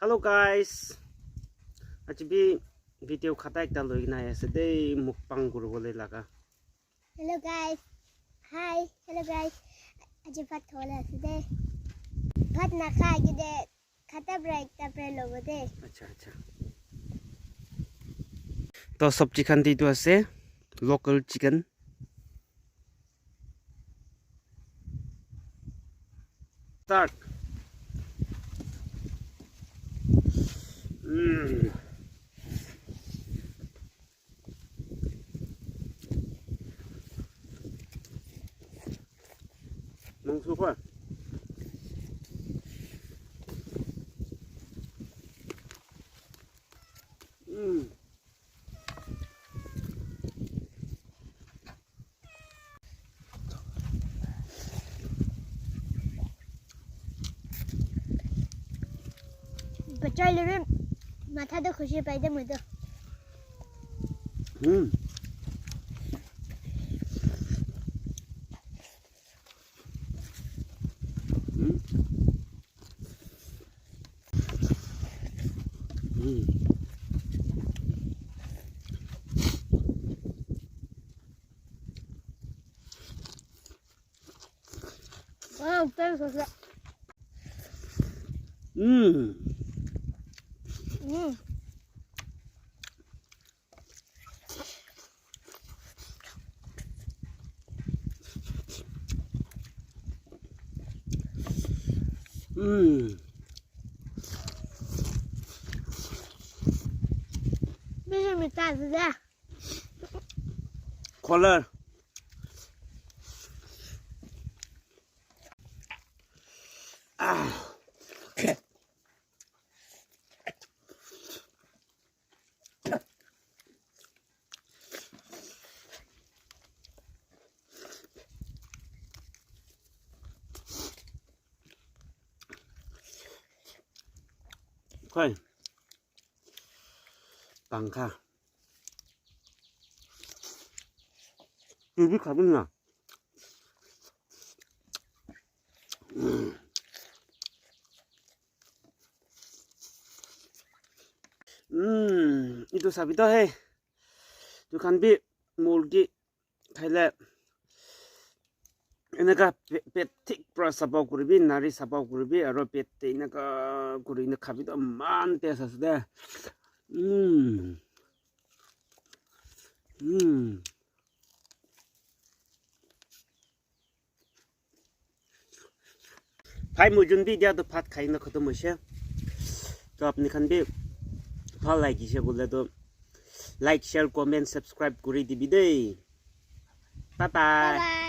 Hello' guys, আজি B video' খাতা একটা লৈ কিনে আহি আছে দেই, মুকবাং কৰিবলৈ লগা। Hello guys, hi, hello guys. আজি ভাত খাবলৈ আছে দে। ভাত নাখায় দে, খাতা পৰা একটা পৰা ল'ব দে। আচ্ছা আচ্ছা, তো চব্জি খান এইটো আছে লোকেল চিকেন। Start. মাংস খোৱা। বচাই ল'বি মাথাটো খুচি পাই দে মইতো। উম। অঁ, ওপৰত। উম। উম। উম। বেছি মিঠা আছে দে। কলাৰ। আহ। হয় পাংখা তুই খাবি না? এইটো চাবি তই, সেই দোকান বি মুৰ্গী খাইলে এনেকা পেট ঠিক পৰা চাফা কৰিবি, নাড়ি চাফা কৰিবি আৰু পেট এনেকা কৰি কিনে খাবি তো, ইমান টেষ্ট আছে দে। উম উম ভাই, মই বি এতিয়াতো ভাত খাই কিনে খতম হৈছে। তো আপুনি খান বি ভাল লাগিছে বোলেতো লাইক, শ্বেয়াৰ, কমেণ্ট, ছাবস্ক্ৰাইব কৰি দিবি দেই। Bye bye. Bye.